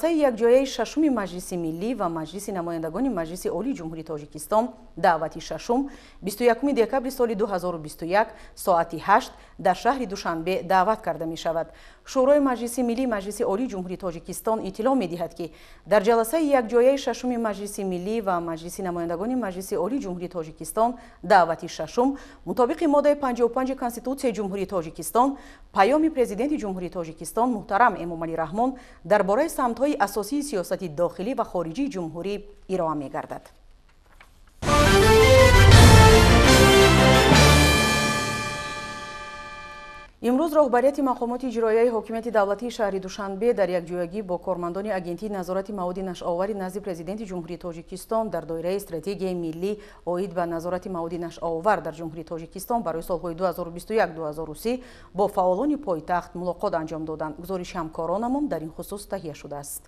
Ҷаласаи якҷояи шашуми Маҷлиси Миллӣ ва Маҷлиси намояндагони Маҷлиси Олии Ҷумҳурии Тоҷикистон даъвати шашум 21 декабри соли 2021 соати 8 дар шаҳри Душанбе даъват карда мешавад. Шӯрои Маҷлиси Миллӣ Маҷлиси Олии Ҷумҳурии Тоҷикистон иттилоъ медиҳад, ки дар ҷаласаи якҷояи шашуми Маҷлиси Миллӣ ва Маҷлиси намояндагони Маҷлиси Олии Ҷумҳурии Тоҷикистон даъвати шашум мутобиқи моддаи 55 Конститутсияи Ҷумҳурии Тоҷикистон паёми Президенти Ҷумҳурии Тоҷикистон муҳтарам Эмомалӣ Раҳмон дар бораи самтҳои асосии сиёсати дохилӣ ва хориҷии ҷумҳурӣ ироа мегардад. Имрӯз роҳбарияти мақомоти иҷроияи ҳокимияти давлатии шаҳри Душанбе дар якҷоягӣ бо кормандони Агентии назорати маводи нашъаовари назди Президенти Ҷумҳурии Тоҷикистон дар доираи стратегияи миллӣ оид ба назорати маводи нашъаовар дар Ҷумҳурии Тоҷикистон барои солҳои 2021-2030 бо фаъолони пойтахт мулоқот анҷом доданд. Гузориши ҳамкоронамон дар ин хусус таҳия шудааст.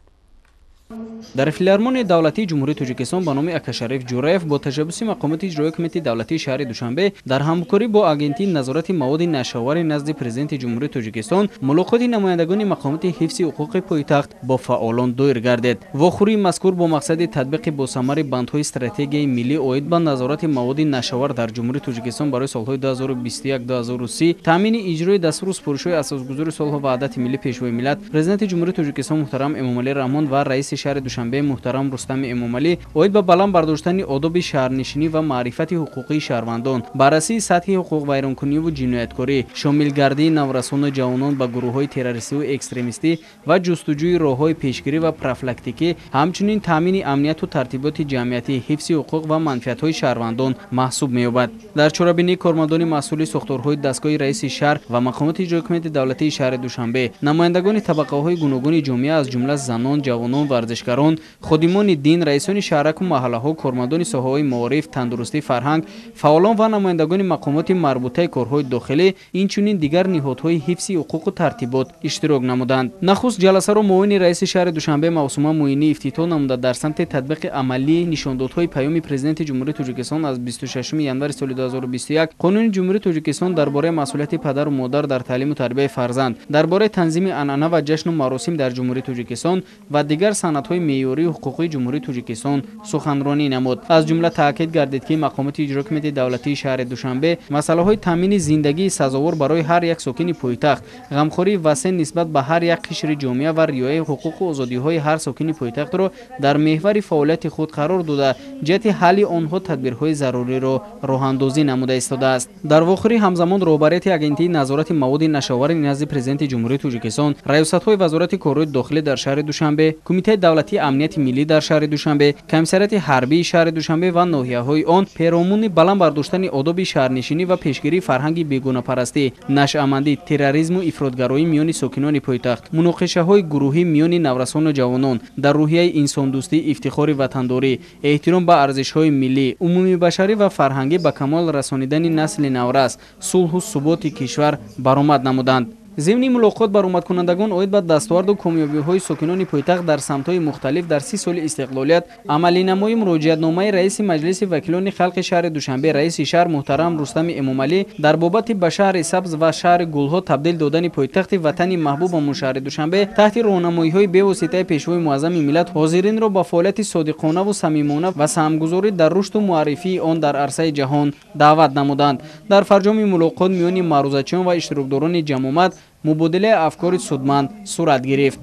Дар филармонияи давлатии Ҷумҳурии Тоҷикистон ба номи Акашариф Ҷураев бо ташаббуси мақомоти иҷроияи ҳокимияти давлатии шаҳри Душанбе дар ҳамкорӣ бо Агентии назорати маводи нашъаовари назди Президенти Ҷумҳурии Тоҷикистон мулоқоти намояндагони мақомоти ҳифзи ҳуқуқи пойтахт бо фаъолон доир гардид. Вохӯрии мазкур бо мақсади татбиқи босамари бандҳои стратегияи миллӣ оид ба назорати маводи нашъаовар дар Ҷумҳурии Тоҷикистон барои солҳои 2021-2030, таъмини иҷрои дастуру супоришҳои асосгузори сулҳу ваҳдати миллӣ, Пешвои миллат, Президенти Ҷумҳурии Тоҷикистон муҳтарам Эмомалӣ Раҳмон ва раиси шаҳри Душанбе муҳтарам Рустами Эмомалӣ оид ба баланд бардоштани одоби шаҳрнишинӣ ва маърифати ҳуқуқии шаҳрвандон, баррасии сатҳи ҳуқуқвайронкуниву ҷинояткорӣ, шомилгардии наврасону ҷавонон ба гурӯҳҳои террористиву экстремистӣ ва ҷустуҷӯи роҳҳои пешгирӣ ва профилактикӣ, ҳамчунин таъмини амнияту тартиботи ҷамъиятӣ, ҳифзи ҳуқуқ ва манфиатҳои шаҳрвандон маҳсуб меёбад. Дар чорабинӣ кормандони масъули сохторҳои дастгоҳи раиси шаҳр ва мақомоти иҷроияи ҳокимияти давлатии шаҳри Душанбе, намояндагони табақаҳои гуногуни ҷомеа аз ҷумла занон, ҷавонон, варзишгарон, ходимони дин, раисони шаҳраку маҳаллаҳо, кормандони соҳаҳои маориф, тандурустӣ, фарҳанг, фаъолон ва намояндагони мақомоти марбутаи корҳои дохилӣ, инчунин дигар ниҳодҳои ҳифзи ҳуқуқу тартибот иштирок намуданд. Нахуст ҷаласаро муовини раиси шаҳри Душанбе Мавсума Муинӣ ифтитоҳ намуда дар самти татбиқи амалии нишондодҳои паёми Президенти Ҷумҳурии Тоҷикистон аз 26 январи соли 2021, Қонуни Ҷумҳурии Тоҷикистон дар бораи масъулияти падару модар дар таълиму тарбияи фарзанд, дар бораи танзими анъана ва ҷашну маросим дар Ҷумҳурии Тоҷикистон ва дигар санадҳои меъёрии ҳуқуқии Ҷумҳурии Тоҷикистон суханронӣ намуд. Аз ҷумла таъкид гардид, ки мақомоти иҷроияи ҳокимияти давлатии шаҳри Душанбе масъалаҳои таъмини зиндагии сазовор барои ҳар як сокини пойтахт, ғамхории васеъ нисбат ба ҳар як қишри ҷомеа ва риояи ҳуқуқу озодиҳои ҳар сокини пойтахтро дар меҳвари фаъолияти худ қарор дода, ҷиҳати ҳалли онҳо тадбирҳои заруриро роҳандозӣ намуда истодааст. Дар вохӯрӣ ҳамзамон роҳбарияти Агентии назорати маводи нашъаовари назди Президенти Ҷумҳурии Тоҷикистон, раёсатҳои Вазорати корҳои дохилӣ дар шаҳри Душанбе, Кумитаи давлатии амнияти миллӣ дар шаҳри Душанбе, Комиссариати ҳарбии шаҳри Душанбе ва ноҳияҳои он перомуни баланд бардоштани одоби шаҳрнишинӣ ва пешгирии фарҳанги бегонапарастӣ, нашъамандӣ, терроризму ифротгароӣ миёни сокинони пойтахт, муноқишаҳои гурӯҳӣ миёни наврасону ҷавонон дар рӯҳияи инсондӯстӣ, ифтихори ватандорӣ, эҳтиром ба арзишҳои миллӣ, умумибашарӣ ва фарҳангӣ ба камол расонидани насли наврас, сулҳу суботи кишвар баромад намуданд. Зимни мулоқот баромадкунандагон оид ба дастоварду комёбиҳои сокинони пойтахт дар самтҳои мухталиф дар 30 соли истиқлолият, амалинамои муроҷиатномаи раиси Маҷлиси вакилони халқи шаҳри Душанбе, раиси шаҳр муҳтарам Рустами Эмомалӣ дар бобати ба шаҳри сабз ва шаҳри гулҳо табдил додани пойтахти ватани маҳбубамон шаҳри Душанбе таҳти роҳнамоиҳои бевоситаи Пешвои муаззами миллат ҳозиринро ба фаъолияти содиқонаву самимона ва саҳмгузорӣ дар рушду муаррифии он дар арсаи ҷаҳон даъват намуданд. Дар фарҷоми мулоқот миёни маърузачиён ва иштирокдорони ҷамъомад мубодилаи афкори судманд сурат гирифт.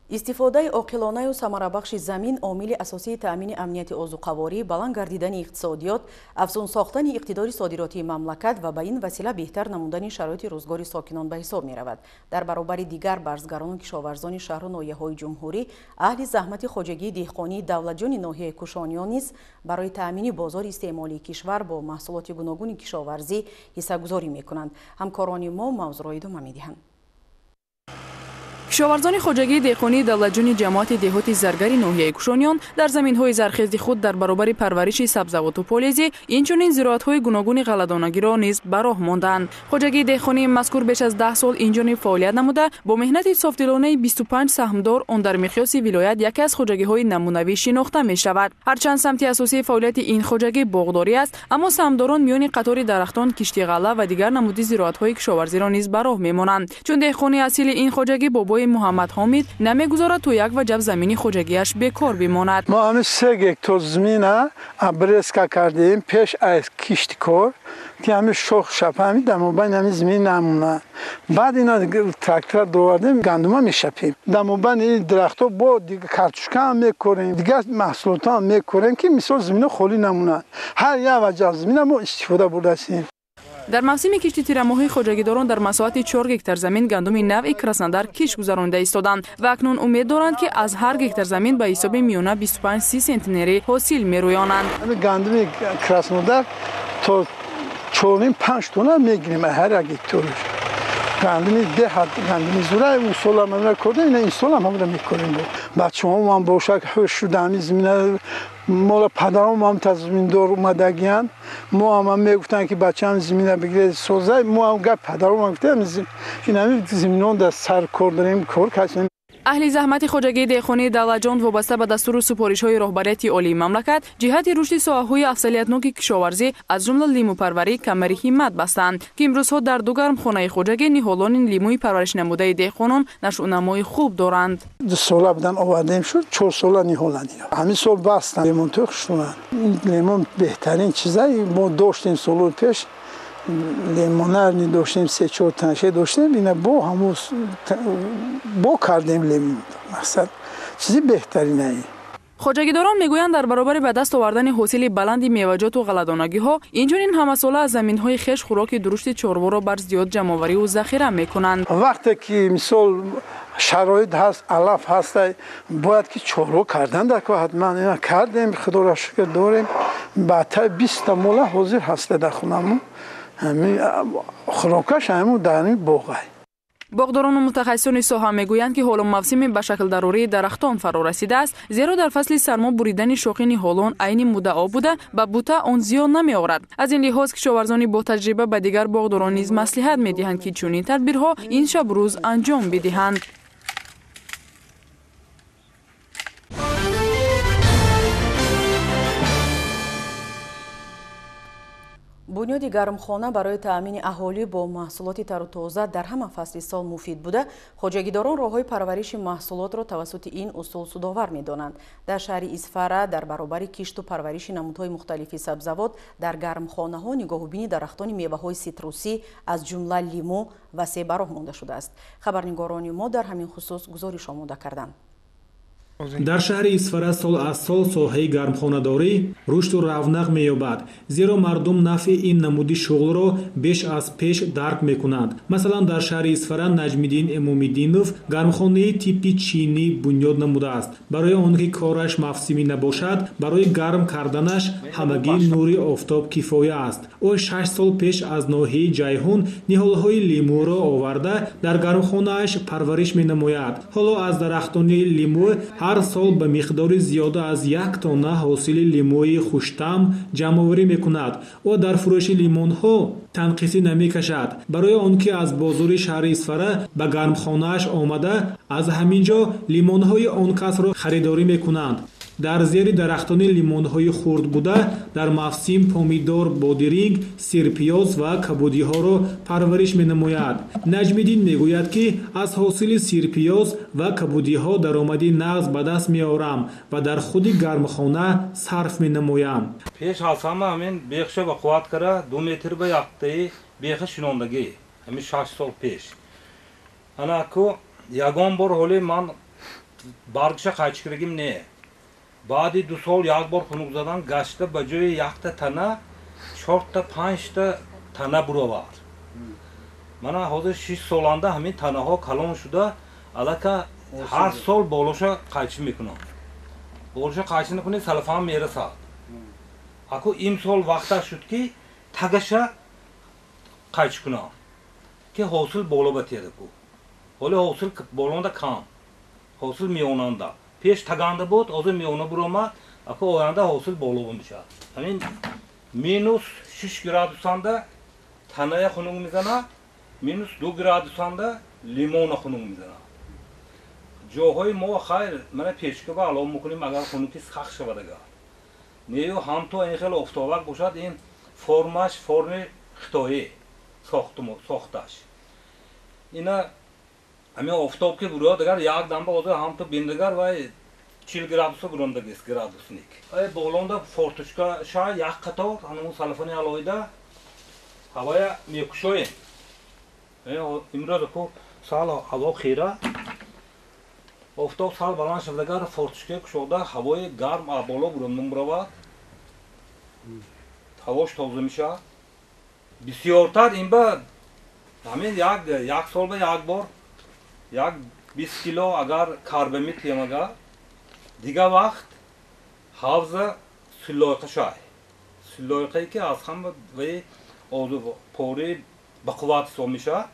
Истифодаи оқилонаю самарабахши замин омили асосии таъмини амнияти озуқаворӣ, баланд гардидани иқтисодиёт, афзун сохтани иқтидори содиротии мамлакат ва ба ин васила беҳтар намудани шароити рӯзгори сокинон ба ҳисоб меравад. Дар баробари дигар барзгарону кишоварзони шаҳру ноҳияҳои ҷумҳурӣ, аҳли заҳмати хоҷагии деҳқонии давлатҷони ноҳияи Кушониён низ барои таъмини бозори истеъмолии кишвар бо маҳсулоти гуногуни kишоварзӣ ҳиссагузорӣ мекунанд. Ҳамкорони мо мавзӯъро идома медиҳанд. Кишоварзони хоҷагии деҳқонии Давлатҷони ҷамоати деҳоти Заргари ноҳияи Кушониён дар заминҳои зархези худ дар баробари парвариши сабзавоту полезӣ инчунин зироатҳои гуногуни ғалладонагиро низ ба роҳ монданд. Хоҷагии деҳқонии мазкур беш аз 10 сол инҷониб фаъолият намуда, бо меҳнати софдилонаи 25 саҳмдор он дар миқёси вилоят яке аз хоҷагиҳои намунавӣ шинохта мешавад. Ҳарчанд самти асосии фаъолияти ин хоҷагӣ боғдорӣ аст, аммо саҳмдорон миёни қатори дарахтон кишти ғалла ва дигар намуди зироатҳои кишоварзиро низ ба роҳ мемонанд. Чун деҳқони асили ин хоҷагӣ бобои Муҳаммад Ҳомид намегузорад то як ваҷаб замини хоҷагиаш бекор бимонад. Мо ҳамин 3 гектор замина обрезка кардем пеш аз кишти кор, ки ҳамин шох шапа ҳамин дар мобайни ҳамин замин намонад. Баъд ина трактора довардем, гандума мешапем. Дар мобайни ин дарахтҳо бо дигар картошка ҳам мекорем, дигар маҳсулотҳо ҳам мекорем, ки мисол замина холӣ намонад. Ҳар як ваҷаб замина мо истифода бурдастем. Дар мавсими кишти тирамоҳии хоҷагидорон дар масоҳати 4 гектар замин гандуми навъи Краснодар кишт гузаронида истоданд ва акнун умед доранд, ки аз ҳар гектар замин ба ҳисоби миёна 25-30 сентнери ҳосил мерӯёнанд. Гандуми Краснодар то 4-5 тонна мегирем ҳар як гектараш. Гандуми деҳат, гандуми зура он сол ҳам мекордем, ин сол ҳам ҳамро мекорем. Бачаҳом ҳам бошад, хуш шуда ҳамин замина. Мола падарам ҳам та заминдор омадагиянд. Мо ҳам мегуфтанд, ки бачаам замина бигиред созай. Мо ҳам гап падарам ҳам гуфтем, ин ҳамин заминон дар сар кор дорем, кор кардем. Аҳли заҳмати хоҷагии деҳқонии Давлатҷон вобаста ба дастуру супоришҳои роҳбарияти олии мамлакат ҷиҳати рушди соҳаҳои афзалиятноки кишоварзӣ аз ҷумла лимӯпарварӣ камари ҳиммат бастанд, ки имрӯзҳо дар ду гармхонаи хоҷагӣ ниҳолони лимӯи парваришнамудаи деҳқонон нашъунамои хуб доранд. 2 сола будан овардем шуд, 4 сола ниҳоланд. Ҳамин сол бастанд, лимонтои хушнонанд. Ин лимон беҳтарин чизае мо доштем солҳои пеш. Лимонарни доштем, 3-4 танше доштем, ина бо ҳамун бо кардем лимон. Мақсад чизи беҳтаринае. Хоҷагидорон мегӯянд, дар баробари ба даст овардани ҳосили баланди меваҷоту ғалладонагиҳо, инчунин ҳамасола аз заминҳои хеш хӯроки дурушти чорворо бар зиёд ҷамъовариву захира мекунанд. Вақте ки мисол шароит ҳаст, алаф ҳаст, бояд ки чорво кардан дар кор. Ҳатман ина кардем, худоро шукр дорем. Баъдтар 20 та мола ҳозир ҳаста дар хонамон. Хӯрокаш ҳамун дар ҳамин боғай. Боғдорону мутахассисони соҳа мегӯянд, ки ҳоло мавсими ба шаклдарории дарахтон фаро расидааст, зеро дар фасли сармо буридани шохи ниҳолон айни муддао буда, ба бута он зиён намеорад. Аз ин лиҳоз кишоварзони ботаҷриба ба дигар боғдорон низ маслиҳат медиҳанд, ки чунин тадбирҳо ин шабрӯз анҷом бидиҳанд. Бунёди гармхона барои таъмини аҳолӣ бо маҳсулоти тару тоза дар ҳама фасли сол муфид буда, хоҷагидорон роҳҳои парвариши маҳсулотро тавассути ин усул судовар медонанд. Дар шаҳри Исфара дар баробари кишту парвариши намудҳои мухталифи сабзавот дар гармхонаҳо нигоҳубини дарахтони меваҳои ситрусӣ аз ҷумла лимӯ васеъ ба роҳ монда шудааст. Хабарнигорони мо дар ҳамин хусус гузориш омода карданд. Дар шаҳри Исфара сол аз сол соҳаи гармхонадорӣ рушду равнақ меёбад, зеро мардум нафъи ин намуди шуғлро беш аз пеш дарк мекунанд. Масалан, дар шаҳри Исфара Наҷмиддин Эмомиддинов гармхонаи типи чинӣ бунёд намудааст. Барои он ки кораш мавсимӣ набошад, барои гарм карданаш ҳамагӣ нури офтоб кифоя аст. Ӯ 6 сол пеш аз ноҳияи Ҷайҳун ниҳолҳои лимӯро оварда дар гармхонааш парвариш менамояд. Ҳоло аз дарахтони лимӯ ҳар сол ба миқдори зиёда аз 1 тонна ҳосили лимӯи хуштаъм ҷамъоварӣ мекунад. Ӯ дар фурӯши лимонҳо танқисӣ намекашад. Барои он ки аз бозори шаҳри Исфара ба гармхонааш омада, аз ҳамин ҷо лимонҳои он касро харидорӣ мекунанд. Дар зери дарахтони лимонҳои хурд буда, дар мавсим помидор, бодиринг, сирпиёз ва кабудиҳоро парвариш менамояд. Наҷмиддин мегӯяд, ки аз ҳосили сирпиёз ва кабудиҳо даромади нағз ба даст меорам ва дар худи гармхона сарф менамоям. Пеш аз ҳама ҳамин бехша ба қувват кара 2 метр ба яктаи беха шинондагӣ, ҳамин 6 сол пеш. Ана ку ягон бор ҳоли ман баргша қайчи кирагим не. Баъди 2 сол як бор хунук задан гашта ба ҷои якта тана 4та 5та тана буровард. Мана ҳозир 6 соланда ҳамин танаҳо калон шуда, аллака ҳар сол болоша қайчи мекунам. Болоша қайчи накунӣ салафам мерасад. Аку имсол вақташ шуд, ки тагаша қайчи кунам, ки ҳосил боло ба тераку. Ҳоло ҳосил болонда кам, ҳосил миёнанда. Пеш таганда буд, ҳозир миёна буромад, ака оянда ҳосил боло мешавад. Ҳамин минус 6 градусанда таная хунук мезанад, минус 2 градусанда лимона хунук мезанад. Ҷоҳои мо хайр, мана печка ба алов мекунем, агар хунуки сахт шавад агар. Нею ҳамто ин хеле офтобак бошад, ин формаш форми хитоӣ сохташ. Ина ҳамин офтоб ки бурояд, агар як дамба ҳозир ҳамто биндагар вай 40 градуса бурондагист градусник. Ай болонда форточка ша як қатор ҳануму салафони алоҳида ҳавоя мекушоем. Имрӯз ку сал ҳаво хира, офтоб сал баланд шавад, агар форточка кушода ҳавои гарм аз боло буромад, ҳавош тоза мешавад. Бисёртар ин ба ҳамин як сол ба як бор як 20 кило агар карбамид тиям, агар дигар вақт ҳавза силлойқа шай. Силлойқае ки аз ҳама ваи пори бақувват ҳисоб мешавад.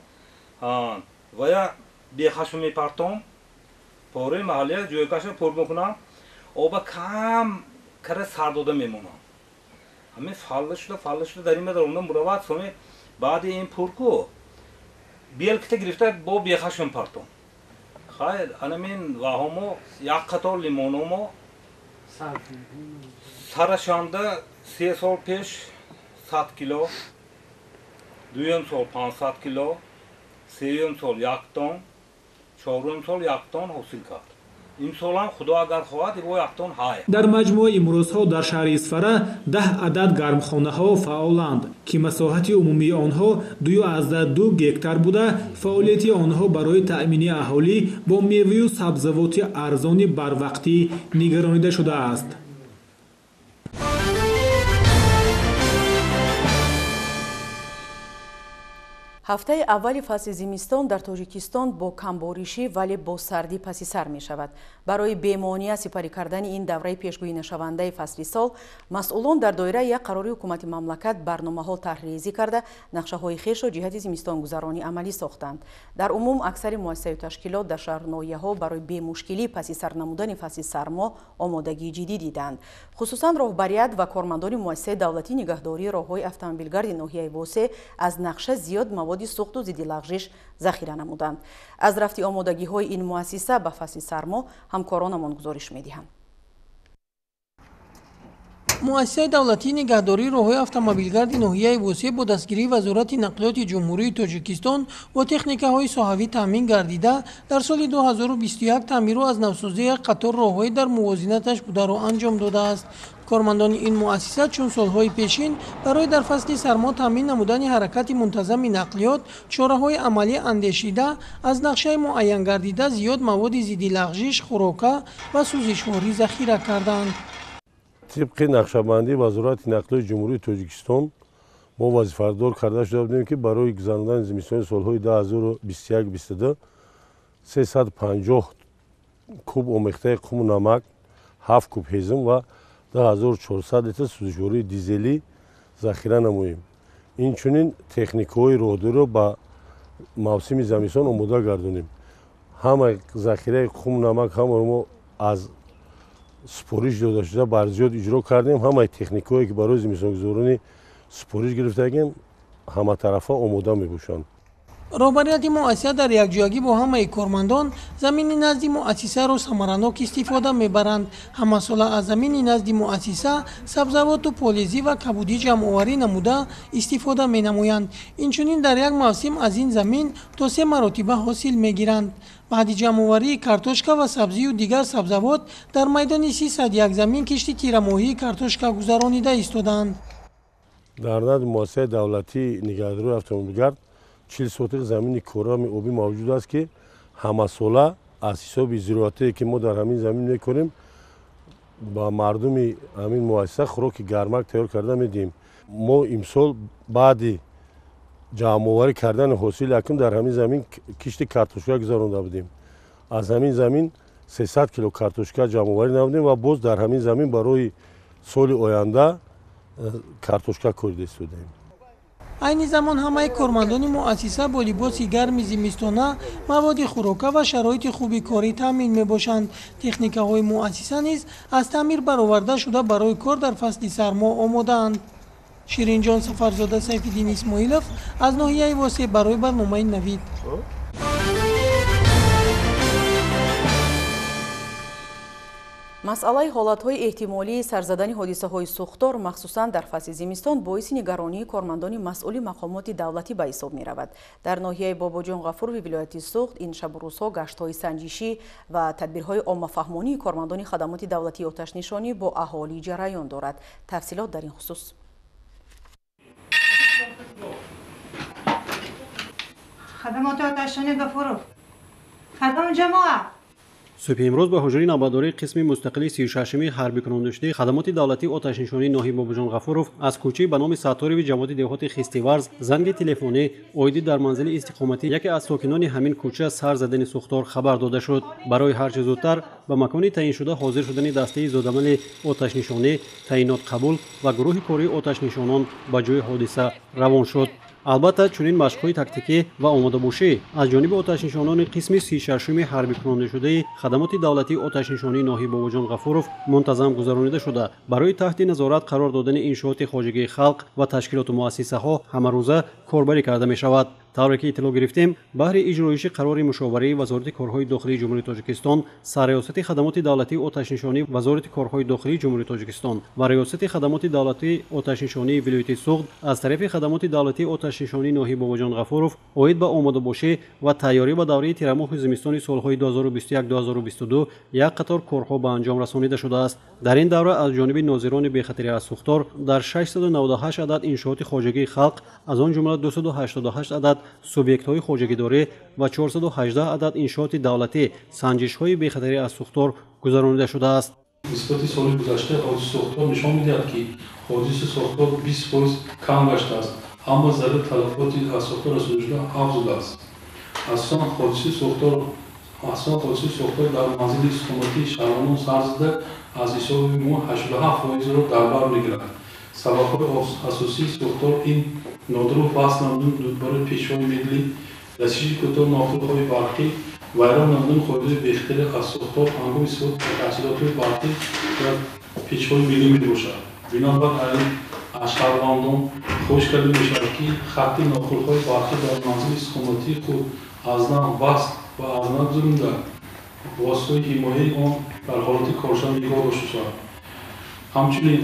Вая бехашм мепартом, пораи маҳаллия ҷойкаша пур мекунам, оба кам кара сар дода мемонам. Ҳамин фалла шуда дар ин дар мурават соми баъди ин пурку белкита гирифта бо бехашм партом. Хайр, анамин ваҳомо як қатор лимономо сарашанда 3 сол пеш 100 кило, дуюм сол 500 кило, сеюм сол 1 тонн, чорум сол 1 тонн ҳосил кард. Имсолам худо агар хоҳад бо 1 тонн ҳай. Дар маҷмӯъ имрӯзҳо дар шаҳри Исфара 10 адад гармхонаҳо фаъоланд, ки масоҳати умумии онҳо 2,2 гектар буда, фаъолияти онҳо барои таъмини аҳолӣ бо меваю сабзавоти арзони барвақтӣ нигаронида шудааст. Ҳафтаи аввали фасли зимистон дар Тоҷикистон бо камборишӣ, вале бо сардӣ паси сар мешавад. Барои бемония сипарӣ кардани ин давраи пешгӯӣ нашавандаи фасли сол, масъулон дар доираи як қарори ҳукумати мамлакат барномаҳо тарҳрезӣ карда, нақшаҳои хешро ҷиҳати зимистонгузаронӣ амалӣ сохтанд. Дар умум аксари муассисаю ташкилот дар шаҳру ноҳияҳо барои бемушкилӣ паси сар намудани фасли сармо омодагии ҷиддӣ диданд. Хусусан роҳбарият ва кормандони муассисаи давлатии нигаҳдории роҳҳои автомобилгарди ноҳияи Восе аз нақша зиёд маводи сӯхту зидди лағжиш захира намуданд. Аз рафти омодагиҳои ин муассиса ба фасли сармо ҳамкоронамон гузориш медиҳанд. Муассисаи давлатии нигаҳдории роҳҳои автомобилгарди ноҳияи Восе бо дастгирии Вазорати нақлиёти Ҷумҳурии Тоҷикистон бо техникаҳои соҳавӣ таъмин гардида, дар соли 2021 таъмиру аз навсозии як қатор роҳҳои дар мувозинаташ бударо анҷом додааст. Кормандони ин муассиса чун солҳои пешин барои дар фасли сармо таъмин намудани ҳаракати мунтазами нақлиёт чораҳои амалӣ андешида, аз нақшаи муайян гардида зиёд маводи зидди лағжиш, хӯрока ва сӯзишворӣ захира карданд. Тибқи нақшабандии Вазорати нақлиёти Ҷумҳурии Тоҷикистон мо вазифадор карда шуда будем, ки барои гузарондани зимистони солҳои 2021-22 350 куб омехтаи қуму намак, 7 куб ҳезум ва 2400 литр сӯзишвории дизелӣ захира намоем. Инчунин техникаҳои роҳдориро ба мавсими зимистон омода гардонем. Ҳамаи захираи қуму намак ҳамаро мо аз супориш дода шуда бар зиёд иҷро кардем. Ҳамаи техникаҳое ки барои зимистонгузаронӣ супориш гирифтагем, ҳаматарафа омода мебошанд. Роҳбарияти муассиса дар якҷоягӣ бо ҳамаи кормандон замини назди муассисаро самаранок истифода мебаранд. Ҳамасола аз замини назди муассиса сабзавоту полизӣ ва кабудӣ ҷамъоварӣ намуда истифода менамоянд. Инчунин дар як мавсим аз ин замин то 3 маротиба ҳосил мегиранд. Баъди ҷамъоварии картошка ва сабзию дигар сабзавот дар майдони 301 замин кишти тирамоҳии картошка гузаронида истодаанд. Дар назди муассисаи давлатии нигаҳдории автомобилгард 40 сотиқ замини корами обӣ мавҷуд аст, ки ҳамасола аз ҳисоби зироатие ки мо дар ҳамин замин мекунем ба мардуми ҳамин муассиса хӯроки гармак тайёр карда медиҳем. Мо имсол баъди ҷамъоварӣ кардани ҳосили якум дар ҳамин замин кишти картошка гузаронда будем. Аз ҳамин замин 300 кило картошка ҷамъоварӣ намудем ва боз дар ҳамин замин барои соли оянда картошка корида истодаем. Айни замон ҳамаи кормандони муассиса бо либоси гарми зимистона, маводи хӯрока ва шароити хуби корӣ таъмин мебошанд. Техникаҳои муассиса низ аз таъмир бароварда шуда барои кор дар фасли сармо омодаанд. Ширинҷон Сафарзода, Сайфиддин Исмоилов аз ноҳияи Восеъ барои барномаи Навид. Масъалаи ҳолатҳои эҳтимолии сарзадани ҳодисаҳои сӯхтор, махсусан дар фасли зимистон, боиси нигаронии кормандони масъули мақомоти давлатӣ ба ҳисоб меравад. Дар ноҳияи Бобоҷон Ғафурови вилояти Суғд ин шабу рӯзҳо гаштҳои санҷишӣ ва тадбирҳои оммафаҳмонии кормандони хадамоти давлатии оташнишонӣ бо аҳолӣ ҷараён дорад. Тафсилот дар ин хусус. Хадамоти оташнишонӣ Ғафуров. Кадом ҷамоа? Субҳи имрӯз ба ҳуҷраи навбатдории қисми мустақили 36-ми ҳарбикунондашудаи хадамоти давлатии оташнишонии ноҳияи Бобоҷон Ғафуров аз кӯчаи ба номи Сатторови ҷамоати деҳоти Хистиварз занги телефонӣ оиди дар манзили истиқоматӣ яке аз сокинони ҳамин кӯча сар задани сӯхтор хабар дода шуд. Барои ҳарчи зудтар ба макони таъиншуда ҳозир шудани дастаи зудамали оташнишонӣ, таъинот қабул ва гурӯҳи кории оташнишонон ба ҷои ҳодиса равон шуд. Албатта, чунин машқҳои тактикӣ ва омодабошӣ аз ҷониби оташнишонони қисми 36-ми ҳарбикунондашудаи хадамоти давлатии оташнишонии ноҳияи Бобоҷон Ғафуров мунтазам гузаронида шуда, барои таҳти назорат қарор додани иншооти хоҷагии халқ ва ташкилоту муассисаҳо ҳамарӯза корбарӣ карда мешавад. Тавре ки иттилоъ гирифтем, баҳри иҷроиши қарори мушовараи Вазорати корҳои дохилии Ҷумҳурии Тоҷикистон, Сарриёсати хадамоти давлатии оташнишонӣ Вазорати корҳои дохилии Ҷумҳурии Тоҷикистон ва Риёсати хадамоти давлатии оташнишонии вилояти Суғд аз тарафи хадамоти давлатии оташнишонии ноҳияи Бобоҷон Ғафуров оид ба омодабошӣ ва тайёрӣ ба давраи тирамоҳу зимистони солҳои 2021-2022 як қатор корҳо ба анҷом расонида шудааст. Дар ин давра аз ҷониби нозирони бехатарӣ аз сӯхтор дар 698 адад иншооти хоҷагии халқ, аз он ҷумла 288 адад субъектҳои хоҷагидорӣ ва 418 адад иншооти давлатӣ санҷишҳои бехатарӣ аз сӯхтор гузаронида шудааст. Нисбати соли гузашта ҳодисаи сӯхтор нишон медиҳад, ки ҳодисаи сӯхтор 20% кам гаштааст, аммо зарари талафоти аз сӯхтор расонидашуда афзудааст. Асосан ҳодисаи сӯхтор дар манзили истиқоматии шаҳрвандон сар зада, аз ҳисоби мо 87%-ро дар бар мегирад. Сабабҳои асосии сӯхтор ин нодуруст васл намудани дудбари печҳои миллӣ, расиши кӯтоҳ нохилҳои барқӣ, вайрон намудани қоидаҳои бехатарӣ аз сӯхтор ҳангоми истифода аз таҷҳизотҳои барқӣ ва печҳои миллӣ мебошад. Бинобар ин аз шаҳрвандон хоҳиш карда мешавад, ки хатти нохилҳои барқӣ дар манзили истиқоматии худ аз нав васл ва аз нав гузаронида, воситаҳои ҳимояи он дар ҳолати коршавӣ нигоҳ дошта шавад. Ҳамчунин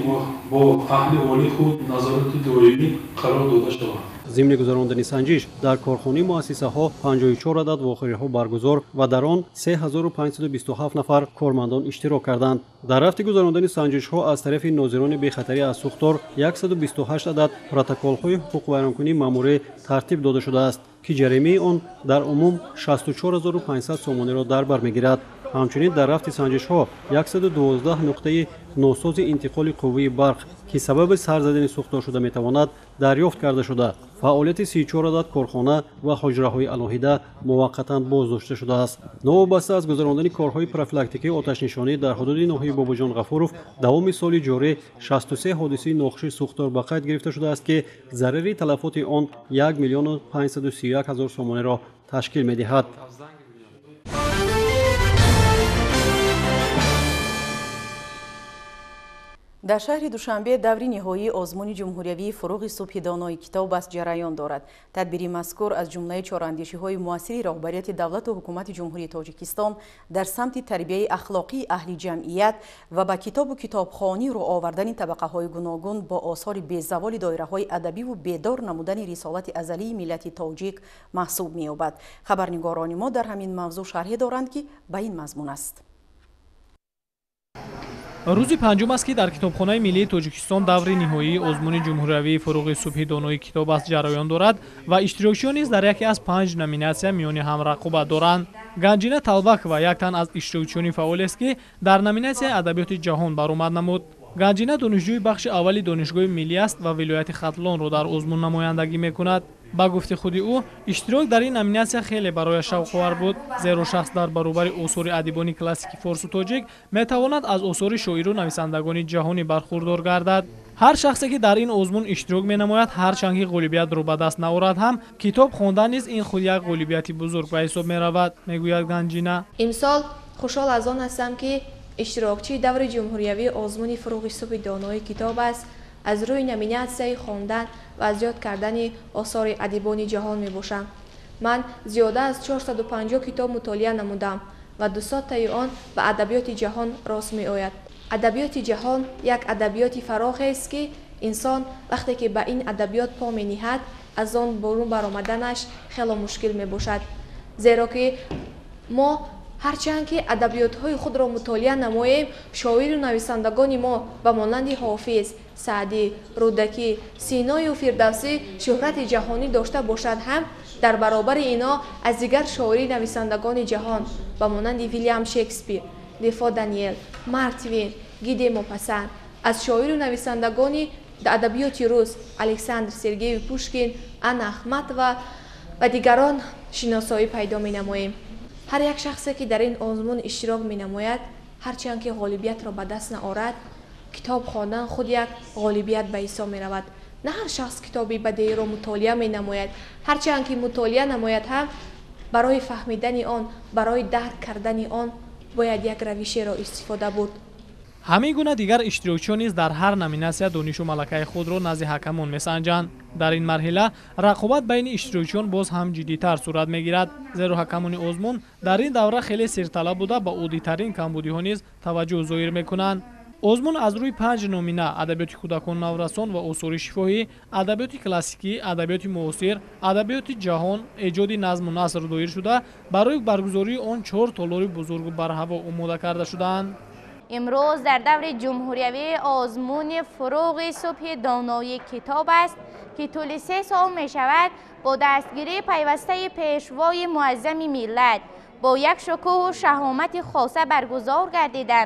бо аҳли оилаи худ назорати доимӣ қарор дода шавад. Зимни гузарондани санҷиш дар корхонаи муассисаҳо 54 адад вохӯриҳо баргузор ва дар он 3527 нафар кормандон иштирок карданд. Дар рафти гузарондани санҷишҳо аз тарафи нозирони бехатарӣ аз сӯхтор 128 адад протоколҳои ҳуқуқвайронкунии маъмурӣ тартиб дода шудааст, ки ҷаримаи он дар умум 64500 сомониро дар бар мегирад. Ҳамчунин дар рафти санҷишҳо 112 нуқтаи носози интиқоли қувваи барқ, ки сабаби сар задани сӯхтор шуда метавонад, дарёфт карда шуда, фаъолияти 34 адад корхона ва ҳуҷраҳои алоҳида муваққатан боздошта шудааст. Новобаста аз гузарондани корҳои профилактикии оташнишонӣ дар ҳудуди ноҳияи Бобоҷон Ғафуров давоми соли ҷорӣ 63 ҳодисаи нохуши сӯхтор ба қайд гирифта шудааст, ки зарари талафоти он 1 531 000 сомониро ташкил медиҳад. Дар шаҳри Душанбе даври ниҳоии озмуни ҷумҳуриявии фуруғи субҳи донои китоб аст ҷараён дорад. Тадбири мазкур аз ҷумлаи чораандешиҳои муассири роҳбарияти давлату ҳукумати Ҷумҳурии Тоҷикистон дар самти тарбияи ахлоқии аҳли ҷамъият ва ба китобу китобхонӣ рӯ овардани табақаҳои гуногун бо осори безаволи доираҳои адабиву бедор намудани рисолати азалии миллати тоҷик маҳсуб меёбад. Хабарнигорони мо дар ҳамин мавзӯъ шарҳе доранд, ки ба ин мазмун аст. Рӯзи панҷум аст, ки дар китобхонаи миллии Тоҷикистон даври ниҳоии озмуни ҷумҳуриявии фуруғи субҳи донои китоб аст ҷараён дорад ва иштирокчиён низ дар яке аз 5 номинатсия миёни ҳам рақобат доранд. Ганҷина Талбакова як тан аз иштирокчиёни фаъолест, ки дар номинатсияи адабиёти ҷаҳон баромад намуд. Ганҷина донишҷӯи бахши аввали донишгоҳи миллӣ аст ва вилояти Хатлонро дар озмун намояндагӣ мекунад. Ба гуфти худи ӯ, иштирок дар ин номинатсия хеле барояш шавқовар буд, зеро шахс дар баробари осори адибони классики форсу тоҷик метавонад аз осори шоиру нависандагони ҷаҳонӣ бархурдор гардад. Ҳар шахсе ки дар ин озмун иштирок менамояд, ҳарчанд ки ғолибиятро ба даст наорад ҳам, китоб хондан низ ин худ як ғолибияти бузург ба ҳисоб меравад, мегӯяд Ганҷина. Имсол хушҳол аз он ҳастам, ки иштирокчии даври ҷумҳуриявии озмуни «Фурӯғи субҳи донои китоб аст» аз рӯи номинатсияи хондан ва аз ёд кардани осори адибони ҷаҳон мебошам. Ман зиёда аз 450 китоб мутолиа намудам ва 200таи он ба адабиёти ҷаҳон рост меояд. Адабиёти ҷаҳон як адабиёти фарохест, ки инсон вақте ки ба ин адабиёт по мениҳад, аз он берун баромаданаш хело мушкил мебошад. Зеро ки мо ҳарчанд ки адабиётҳои худро мутолиа намоем, шоиру нависандагони мо ба монанди Ҳофиз, Саъдӣ, Рӯдакӣ, Синою Фирдавсӣ шӯҳрати ҷаҳонӣ дошта бошад ҳам, дар баробари ино аз дигар шоири нависандагони ҷаҳон ба монанди Вилям Шекспир, Дефо Даниел, Марк Твен, Ги де Мопассан, аз шоиру нависандагони адабиёти рус Александр Сергеевич Пушкин, Анна Ахматова ва дигарон шиносоӣ пайдо менамоем. Ҳар як шахсе ки дар ин озмун иштирок менамояд, ҳарчанд ки ғолибиятро ба даст наорад, китоб хондан худ як ғолибият ба ҳисоб меравад. На ҳар шахс китоби бадеиро мутолиа менамояд. Ҳарчанд ки мутолиа намояд ҳам, барои фаҳмидани он, барои дарк кардани он бояд як равишеро истифода бурд. Ҳамин гуна дигар иштирокчиён низ дар ҳар номинатсия донишу малакаи худро назди ҳакамон месанҷанд. Дар ин марҳила рақобат байни иштирокчиён боз ҳам ҷиддитар сурат мегирад, зеро ҳакамони озмун дар ин давра хеле сирталаб буда, ба оддитарин камбудиҳо низ таваҷҷӯҳ зоҳир мекунанд. Озмун аз рӯи 5 номина: адабиёти кӯдакон, наврасон ва осори шифоҳӣ, адабиёти классикӣ, адабиёти муосир, адабиёти ҷаҳон, эҷоди назму наср доир шуда, барои баргузории он 4 толори бузургу барҳаво омода карда шудаанд. Имрӯз дар даври ҷумҳуриявии озмуни «Фурӯғи субҳи донои китоб аст», ки тӯли 3 сол мешавад, бо дастгирии пайвастаи пешвои муаззами миллат бо як шукӯҳу шаҳомати хоса баргузор гардида,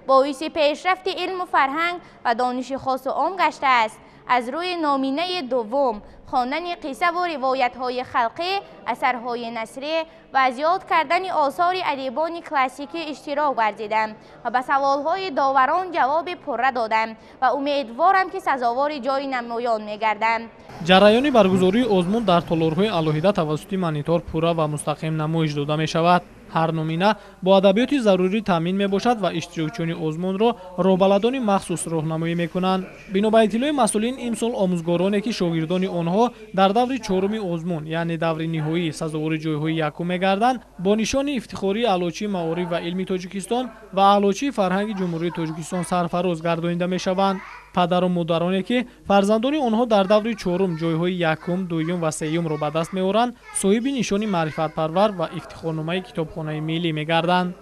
боиси пешрафти илму фарҳанг ва дониши хосу ом гаштааст. Аз рӯи номинаи дуввум хондани қиссаву ривоятҳои халқӣ, асарҳои насрӣ ва аз ёд кардани осори адибони классикӣ иштирок варзидам ва ба саволҳои доварон ҷавоби пурра додам ва умедворам, ки сазовори ҷои намоён мегардам. Ҷараёни баргузории озмун дар толорҳои алоҳида тавассути монитор пурра ва мустақим намоиш дода мешавад. Ҳар номина бо адабиёти зарурӣ таъмин мебошад ва иштирокчиёни озмунро роҳбаладони махсус роҳнамоӣ мекунанд. Бино ба иттилои масъулин, имсол омӯзгороне ки шогирдони онҳо дар даври чоруми озмун, яъне даври ниҳоӣ, сазовори ҷойҳои якум мегарданд, бо нишони ифтихории Аълочии маориф ва илми Тоҷикистон ва Аълочии фарҳанги Ҷумҳурии Тоҷикистон сарфароз гардонида мешаванд. Падару модароне ки фарзандони онҳо дар даври чорум ҷойҳои якум, дуюм ва сеюмро ба даст меоранд, соҳиби нишони маърифатпарвар ва ифтихорномаи китобхонаи миллӣ мегарданд.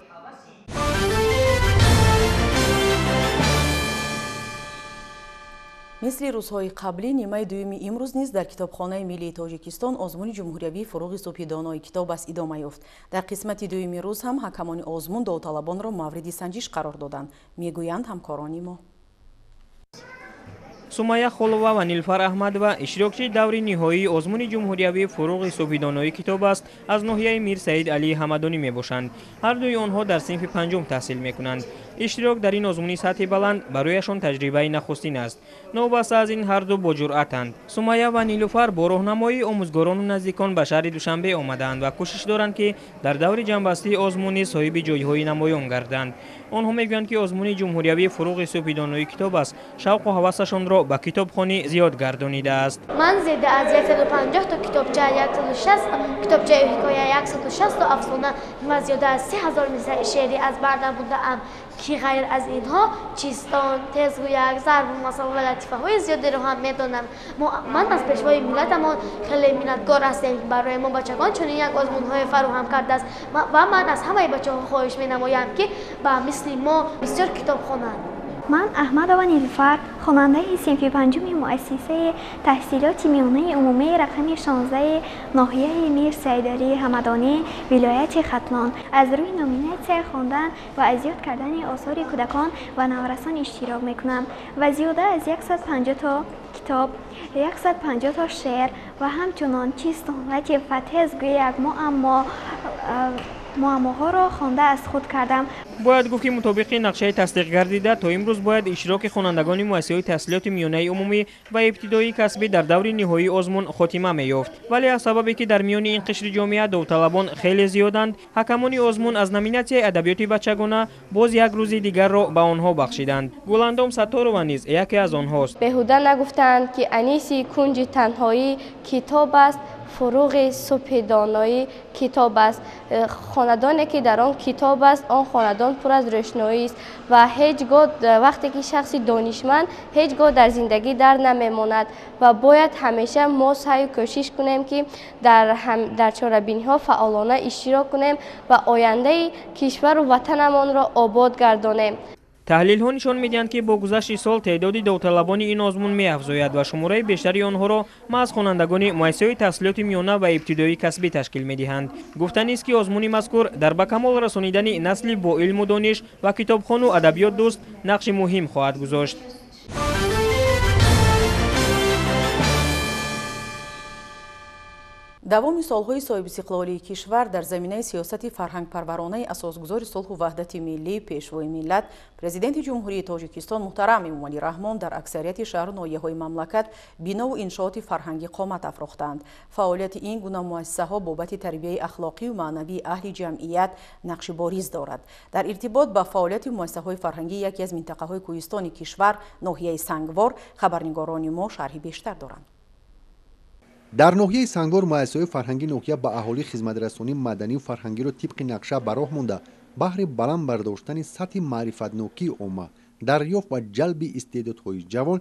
Мисли рӯзҳои қаблӣ, нимаи дуюми имрӯз низ дар Китобхонаи миллии Тоҷикистон озмуни ҷумҳуриявии «Фурӯғи субҳи донои китоб аст» идома ёфт. Дар қисмати дуюми рӯз ҳам ҳакамони озмун довталабонро мавриди санҷиш қарор доданд, мегӯянд ҳамкорони мо. Сумайя Холова ва Нилфар Аҳмадова иштирокчии даври ниҳоии озмуни ҷумҳуриявии «Фурӯғи субҳи донои китоб аст» аз ноҳияи Мир Саид Алии Ҳамадонӣ мебошанд. Ҳар дуи онҳо дар синфи панҷум таҳсил мекунанд. Иштирок дар ин озмуни сатҳи баланд барояшон таҷрибаи нахустин аст. Новобаста аз ин, ҳар ду боҷуръатанд. Сумайя ва Нилуфар бо роҳнамоии омӯзгорону наздикон ба шаҳри Душанбе омадаанд ва кӯшиш доранд, ки дар даври ҷамъбастии озмун низ соҳиби ҷойҳои намоён гарданд. Онҳо мегӯянд, ки озмуни ҷумҳуриявии «Фурӯғи субҳи донои китоб аст» шавқу ҳавасашонро ба китобхонӣ зиёд гардонидааст. Ман зиёда аз 150 то китобча, 160 китобчаи ҳикоя, 160 то афсона ва зиёда аз 3000 мисраи шеърӣ аз бар намудаам, ки ғайр аз инҳо чистон, тезгӯяк, зарбулмасал ва латифаҳои зиёдеро ҳам медонам. Ман аз пешвои миллатамон хеле миннатгор ҳастем, ки барои мо бачагон чунин як озмунҳое фароҳам кардааст ва ман аз ҳамаи бачаҳо хоҳиш менамоям, ки ба мисли мо бисёр китоб хонанд. Ман Аҳмадова Нилуфар, хонандаи синфи панҷуми муассисаи таҳсилоти миёнаи умумии рақами 16 ноҳияи Мир Саидалии Ҳамадонӣ, вилояти Хатлон, аз рӯи номинатсияи хондан ва аз ёд кардани осори кӯдакон ва наврасон иштирок мекунам ва зиёда аз 150 то китоб, 150 то шеър ва ҳамчунон чистон, латифа, тезгӯяк, муаммоҳоро хонда аз худ кардам. Бояд гуфт, ки мутобиқи нақшаи тасдиқ гардида то имрӯз бояд иштироки хонандагони муассисаҳои таҳсилоти миёнаи умумӣ ва ибтидоии касбӣ дар даври ниҳоии озмун хотима меёфт. Вале аз сабабе ки дар миёни ин қишри ҷомеа довталабон хеле зиёданд, ҳакамони озмун аз номинатсияи адабиёти бачагона боз як рӯзи дигарро ба онҳо бахшиданд. Гуландом Сатторова низ яке аз онҳост. Беҳуда нагуфтаанд, ки аниси кунҷи танҳоӣ китоб аст, фуруғи субҳи доноӣ китоб аст. Хонадоне ки дар он китоб аст, он хонадон пур аз рӯшноист ва ҳеҷ гоҳ вақте ки шахси донишманд ҳеҷ гоҳ дар зиндагӣ дар намемонад ва бояд ҳамеша мо саъю кӯшиш кунем, ки дар чорабиниҳо фаъолона иштирок кунем ва ояндаи кишвару ватанамонро обод гардонем. Таҳлилҳо нишон медиҳанд, ки бо гузашти сол теъдоди довталабони ин озмун меафзояд ва шумораи бештари онҳоро маҳз хонандагони муассисаҳои таҳсилоти миёна ва ибтидоии касбӣ ташкил медиҳанд. Гуфтанист, ки озмуни мазкур дар ба камол расонидани насли бо илму дониш ва китобхону адабиёт дӯст нақши муҳим хоҳад гузошт. Давоми солҳои соҳибистиқлолии кишвар дар заминаи сиёсати фарҳангпарваронаи асосгузори сулҳу ваҳдати миллӣ, пешвои миллат, президенти Ҷумҳурии Тоҷикистон муҳтарам Эмомалӣ Раҳмон дар аксарияти шаҳру ноҳияҳои мамлакат бинову иншооти фарҳангӣ қомат афрохтанд. Фаъолияти ин гуна муассисаҳо бобати тарбияи ахлоқию маънавии аҳли ҷамъият нақши бориз дорад. Дар иртибот ба фаъолияти муассисаҳои фарҳангӣ яке аз минтақаҳои кӯҳистони кишвар, ноҳияи Сангвор, хабарнигорони мо шарҳи бештар доранд. Дар ноҳияи Сангвор муассисаҳои фарҳангии ноҳия ба аҳолӣ хизматрасонии маданию фарҳангиро тибқи нақша ба роҳ монда, баҳри баланд бардоштани сатҳи маърифатнокии омма, дарёфт ва ҷалби истеъдодҳои ҷавон,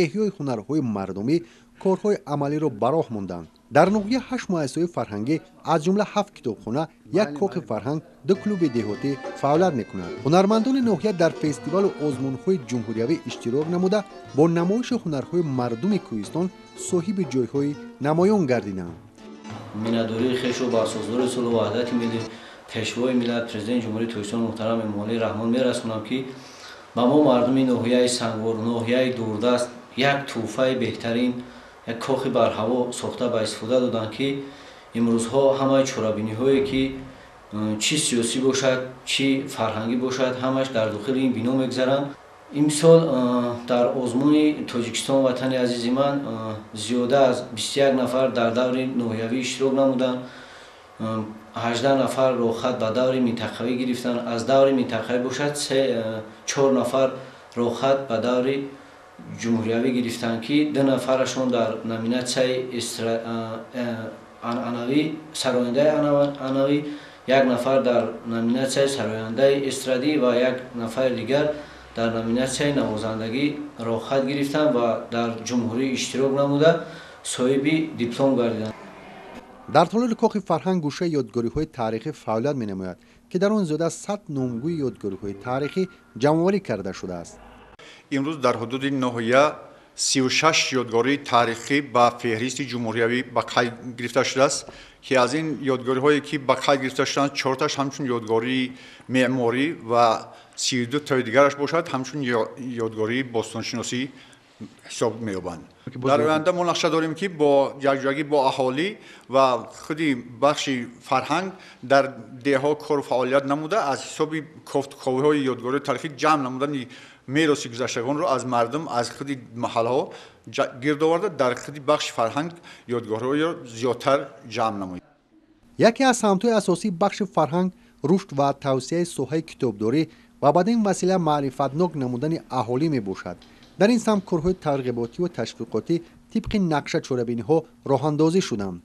эҳёи ҳунарҳои мардумӣ корҳои амалиро ба роҳ монданд. Дар ноҳия 8 муассисаҳои фарҳангӣ, аз ҷумла 7 китобхона, як коқи фарҳанг, 2 клуби деҳотӣ фаъолият мекунанд. Ҳунармандони ноҳия дар фестивалу озмунҳои ҷумҳуриявӣ иштирок намуда, бо намоиши ҳунарҳои мардуми кӯҳистон соҳиби ҷойҳои намоён гардиданд. Миннатдории хешро ба асосгузори сулҳу ваҳдати миллӣ, пешвои миллат, президенти Ҷумҳурии Тоҷикистон муҳтарам Эмомалӣ Раҳмон мерасонам, ки ба мо мардуми ноҳияи Сангвор, ноҳияи дурдаст, як тӯҳфаи беҳтарин, як кохи барҳаво сохта ба истифода доданд, ки имрӯзҳо ҳамаи чорабиниҳое ки чӣ сиёсӣ бошад, чӣ фарҳангӣ бошад, ҳамаш дар дохили ин бино мегузаранд. Имсол дар озмуни Тоҷикистон ватани азизи ман зиёда аз 21 нафар дар даври ноҳиявӣ иштирок намуданд, 18 нафар роҳхат ба даври минтақавӣ гирифтанд. Аз даври минтақавӣ бошад 4 нафар роҳхат ба даври ҷумҳуриявӣ гирифтанд, ки 2 нафарашон дар номинатсияи анъанавӣ, сарояндаи анъанавӣ, 1 нафар дар номинатсияи сарояндаи эстрадӣ ва 1 нафари дигар дар номинатсияи навозандагӣ роҳхат гирифтанд ва дар ҷумҳурӣ иштирок намуда соҳиби диплом гардиданд. Дар толори коқи фарҳанг гӯшаи ёдгориҳои таърихӣ фаъолият менамояд, ки дар он зиёда аз 100 номгӯи ёдгориҳои таърихӣ ҷамъоварӣ карда шудааст. Имрӯз дар ҳудуди ноҳия 36 ёдгории таърихӣ ба феҳристи ҷумҳуриявӣ ба қайд гирифта шудааст, ки аз ин ёдгориҳое ки ба қайд гирифта шуданд, 4таш ҳамчун ёдгории меъморӣ ва 32 тои дигараш бошад ҳамчун ёдгории бостоншиносӣ ҳисоб меёбанд. Дар оянда мо нақша дорем, ки бо якҷоягӣ бо аҳолӣ ва худи бахши фарҳанг дар деҳҳо кору фаъолият намуда, аз ҳисоби кофтуковиҳои ёдгориҳои таърихӣ ҷамъ намудани мероси гузаштагонро аз мардум, аз худи маҳалҳо гирд оварда, дар худи бахши фарҳанг ёдгориҳоро зиёдтар ҷамъ намоем. Яке аз самтҳои асосии бахши фарҳанг рушд ва тавсияи соҳаи китобдорӣ ва бад ин васила маърифатнок намудани аҳолӣ мебошад. Дар ин самт корҳои тарғиботӣ ва ташвиқотӣ тибқи нақша чорабиниҳо роҳандозӣ шуданд.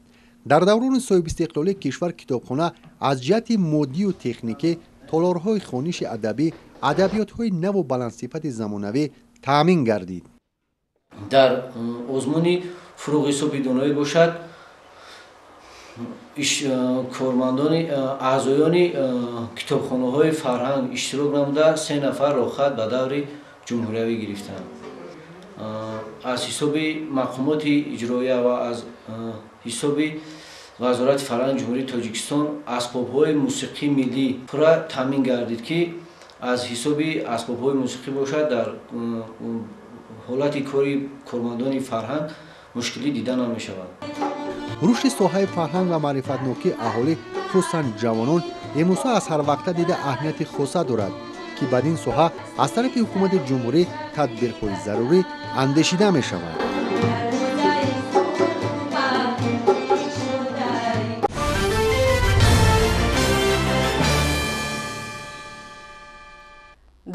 Дар даврони соҳибистиқлолии кишвар китобхона аз ҷиҳати моддию техникӣ, толорҳои хониши адабӣ, адабиётҳои наву баландсифати замонавӣ таъмин гардид. Дар озмуни фуруғи субҳи доноӣ бошад, кормандони аъзоёни китобхонаҳои фарҳанг иштирок намуда, 3 нафар роҳхат ба даври ҷумҳуриявӣ гирифтанд. Аз ҳисоби мақомоти иҷроия ва аз ҳисоби Вазорати фарҳанги Ҷумҳурии Тоҷикистон асбобҳои мусиқии миллӣ пурра таъмин гардид, ки аз ҳисоби асбобҳои мусиқӣ бошад дар ҳолати кори кормандони фарҳанг мушкилӣ дида намешавад. Рушди соҳаи фарҳанг ва маърифатнокии аҳолӣ, хусусан ҷавонон, Имрӯзҳо аз ҳар вақта дида аҳамияти хоса дорад, ки бад ин соҳа аз тарафи ҳукумати ҷумҳурӣ тадбирҳои зарурӣ андешида мешавад.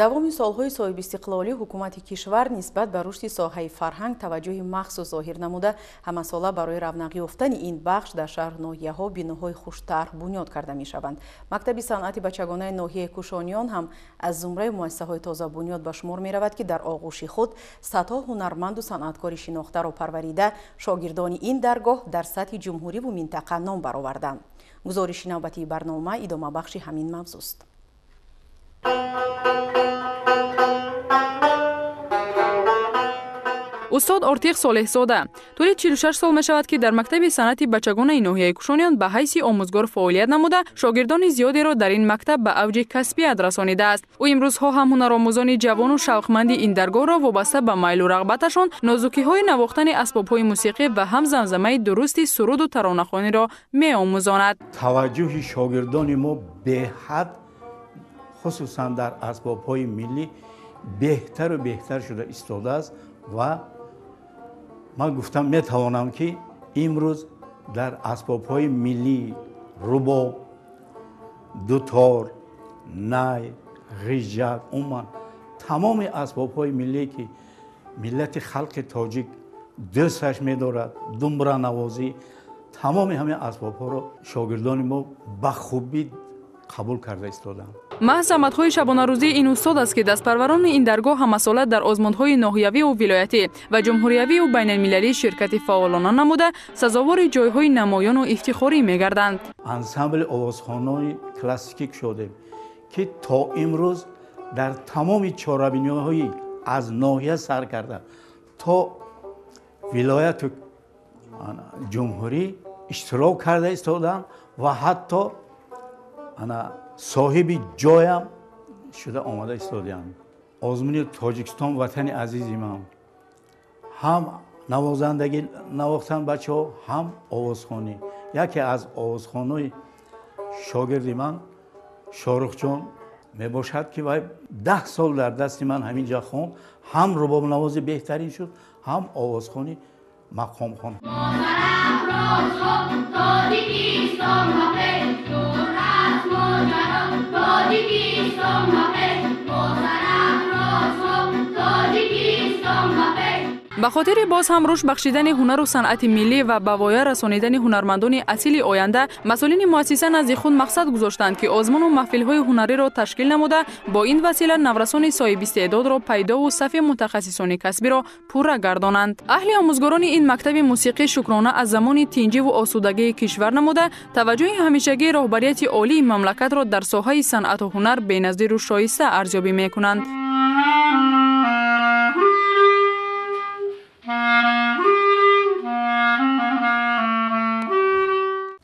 Давоми солҳои соҳибистиқлолӣ ҳукумати кишвар нисбат ба рушди соҳаи фарҳанг таваҷҷӯҳи махсус зоҳир намуда, ҳамасола барои равнақ ёфтани ин бахш дар шаҳру ноҳияҳо биноҳои хуштарҳ бунёд карда мешаванд. Мактаби санъати бачагонаи ноҳияи Кушониён ҳам аз зумраи муассисаҳои тозабунёд ба шумор меравад, ки дар оғӯши худ садҳо ҳунарманду санъаткори шинохтаро парварида, шогирдони ин даргоҳ дар сатҳи ҷумҳуриву минтақа ном бароварданд. Гузориши навбатии барнома идомабахши ҳамин мавзӯст. Устод Ортиқ Солеҳзода тӯли 46 сол мешавад, ки дар мактаби санъати бачагонаи ноҳияи Кушониён ба ҳайси омӯзгор фаъолият намуда, шогирдони зиёдеро дар ин мактаб ба авҷи касбият расонидааст. Ӯ имрӯзҳо ҳам ҳунаромӯзони ҷавону шавқманди ин даргоҳро вобаста ба майлу рағбаташон нозукиҳои навохтани асбобҳои мусиқӣ ва ҳам замзамаи дурусти суруду таронахониро меомӯзонад. Таваҷҷӯҳи шогирдони мо беҳад, хусусан дар асбобҳои миллӣ, беҳтару беҳтар шуда истодааст ва ман гуфтам метавонам, ки имрӯз дар асбобҳои миллӣ рубоб, дутор, най, ғижак, умуман тамоми асбобҳои миллие, ки миллати халқи тоҷик дӯсташ медорад, думбуранавозӣ, тамоми ҳамин асбобҳоро шогирдони мо ба хубӣ қабул карда истоданд. Маҳз заҳматҳои шабонарӯзии ин устод аст, ки дастпарварони ин даргоҳ ҳамасола дар озмунҳои ноҳиявиву вилоятӣ ва ҷумҳуриявию байналмилалӣ ширкати фаъолона намуда, сазовори ҷойҳои намоёну ифтихорӣ мегарданд. Ансамбли овозхонои классикӣ кушодем, ки то имрӯз дар тамоми чорабиниҳои аз ноҳия сар карда то вилояту ҷумҳурӣ иштирок карда истоданд ва ҳатто ана соҳиби ҷоям шуда омада истодаанд. Озмуни Тоҷикистон ватани азизи ман ҳам навозандагӣ навохтан бачаҳо, ҳам овозхонӣ. Яке аз овозхонои шогирди ман Шоҳрухҷон мебошад, ки вай 10 сол дар дасти ман ҳамин ҷа хонд, ҳам рубобнавози беҳтарин шуд, ҳам овозхони мақомхон. Ба хотири боз ҳам рушд бахшидани ҳунару санъати миллӣ ва ба воя расонидани ҳунармандони асили оянда, масъулини муассиса назди худ мақсад гузоштанд, ки озмуну маҳфилҳои ҳунариро ташкил намуда, бо ин васила наврасони соҳибистеъдодро пайдову сафи мутахассисони касбиро пурра гардонанд. Аҳли омӯзгорони ин мактаби мусиқӣ шукрона аз замони тинҷиву осудагии кишвар намуда, таваҷҷӯҳи ҳамешагии роҳбарияти олии мамлакатро дар соҳаи санъату ҳунар беназиру шоиста арзёбӣ мекунанд.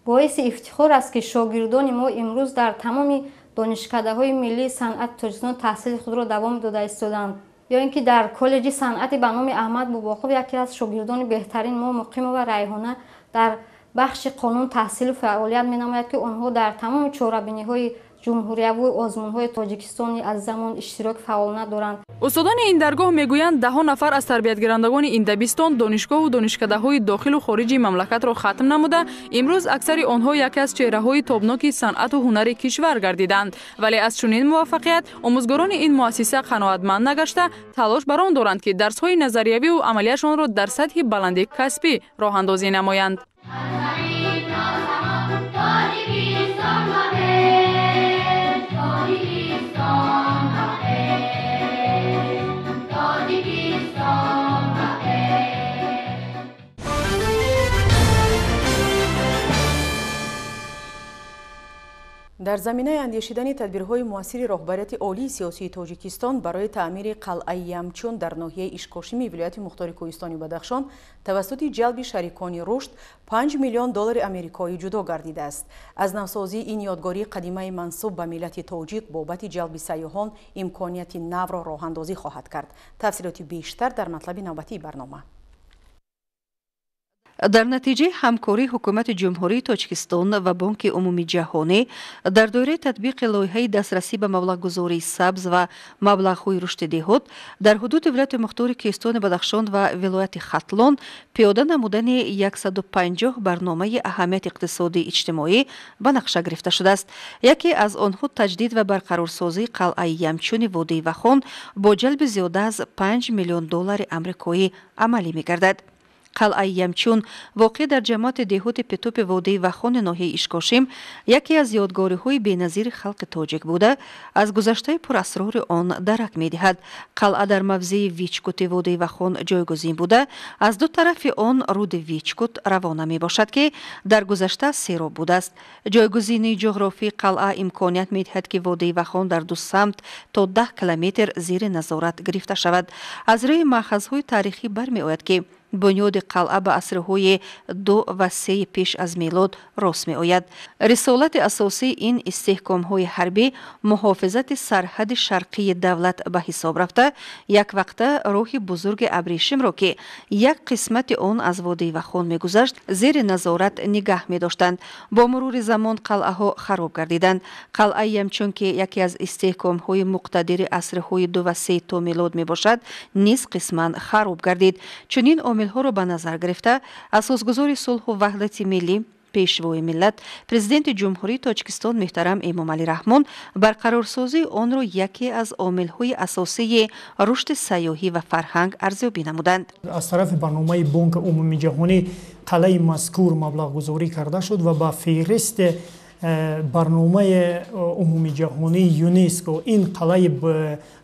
Боиси ифтихор аст, ки шогирдони мо имрӯз дар тамоми донишкадаҳои миллии санъати Тоҷикистон таҳсили худро давом дода истоданд. Ё ин ки дар коллеҷи санъати ба номи Аҳмад Бобоқов яке аз шогирдони беҳтарин мо Муқимова Райҳона дар бахши қонун таҳсилу фаъолият менамояд, ки онҳо дар тамоми чорабиниҳои ҷумҳурияву озмунҳои Тоҷикистони аз замон иштирок фаъолона доранд. Устодони ин даргоҳ мегӯянд, даҳо нафар аз тарбиятгирандагони ин дабистон донишгоҳу донишкадаҳои дохилу хориҷи мамлакатро хатм намуда, имрӯз аксари онҳо яке аз чеҳраҳои тобноки санъату ҳунари кишвар гардиданд. Вале аз чунин муваффақият омӯзгорони ин муассиса қаноатманд нагашта, талош бар он доранд, ки дарсҳои назариявиву амалияшонро дар сатҳи баланди касбӣ роҳандозӣ намоянд. Дар заминаи андешидани тадбирҳои муассири роҳбарияти олии сиёсии Тоҷикистон барои таъмири қалъаи Ямчун дар ноҳияи Ишкошими вилояти мухтори Кӯҳистони Бадахшон тавассути ҷалби шарикони рушд 5 миллион доллари амрикоӣ ҷудо гардидааст. Аз навсозии ин ёдгории қадимаи мансуб ба миллати тоҷик бобати ҷалби сайёҳон имконияти навро роҳандозӣ хоҳад кард. Тафсилоти бештар дар матлаби навбатии барнома. Дар натиҷаи ҳамкории Ҳукумати Ҷумҳурии Тоҷикистон ва Бонки Умумии Ҷаҳонӣ дар доираи татбиқи лоиҳаи дастрасӣ ба маблағгузории сабз ва маблағҳои рушди деҳот дар ҳудуди вилояти мухтори Кӯҳистони Бадахшон ва вилояти Хатлон пиёда намудани 150 барномаи аҳамияти иқтисодии иҷтимоӣ ба нақша гирифта шудааст. Яке аз онҳо таҷдид ва барқарорсозии қалъаи Ямчуни водии Вахон бо ҷалби зиёда аз 5 миллион доллари амрикоӣ амалӣ мегардад. Қалъаи Ямчун воқеъ дар ҷамоати деҳоти Петупи водии Вахони ноҳияи Ишкошим яке аз ёдгориҳои беназири халқи тоҷик буда, аз гузаштаи пурасрори он дарак медиҳад. Қалъа дар мавзеи Вичкути водии Вахон ҷойгузин буда, аз ду тарафи он руди Вичкут равона мебошад, ки дар гузашта сероб будааст. Ҷойгузинии ҷуғрофии қалъа имконият медиҳад, ки водии Вахон дар ду самт то 10 километр зери назорат гирифта шавад. Аз рӯи маъхазҳои таърихӣ бармеояд, ки бунёди қалъа ба асрҳои 2 ва 3 пеш аз мелод рост меояд. Рисолати асосии ин истеҳкомҳои ҳарбӣ муҳофизати сарҳади шарқии давлат ба ҳисоб рафта, яквақта роҳи бузурги абрешимро, ки як қисмати он аз водии Вахон мегузашт, зери назорат нигаҳ медоштанд. Бо мурури замон қалъаҳо хароб гардиданд. Қалъаи Ямчун, ки яке аз истеҳкомҳои муқтадири асрҳои 2 ва 3 то мелод мебошад, низ қисман хароб гардид. Чунин омилҳоро ба назар гирифта, асосгузори сулҳу ваҳдати миллӣ, Пешвои миллат, Президенти Ҷумҳурии Тоҷикистон муҳтарам Эмомалӣ Раҳмон барқарорсозии онро яке аз омилҳои асосии рушди сайёҳӣ ва фарҳанг арзёбӣ намуданд. Аз тарафи барномаи Бонки Умумии Ҷаҳонӣ қалъаи мазкур маблағгузорӣ карда шуд ва ба феҳристи барномаи умумиҷаҳонии ЮНЕСКО ин қалъаи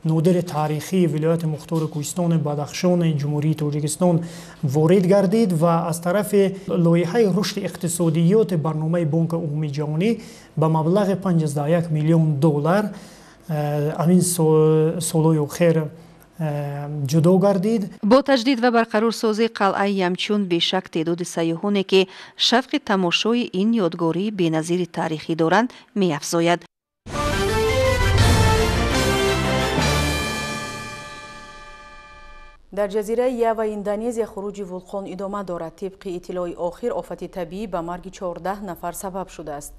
нодири таърихии вилояти мухтори Кӯҳистони Бадахшони Ҷумҳурии Тоҷикистон ворид гардид ва аз тарафи лоиҳаи рушди иқтисодиёти барномаи Бонки Умумии Ҷаҳонӣ ба маблағи 51 миллион доллар ҳамин солҳои охир ҷудо гардид. Бо таҷдид ва барқарорсозии қалъаи Ямчун бешак теъдоди сайёҳоне, ки шавқи тамошои ин ёдгории беназири таърихӣ доранд, меафзояд. Дар ҷазираи Ява Индонезия хуруҷи вулқон идома дорад. Тибқи иттилои охир, офати табиӣ ба марги 14 нафар сабаб шудааст.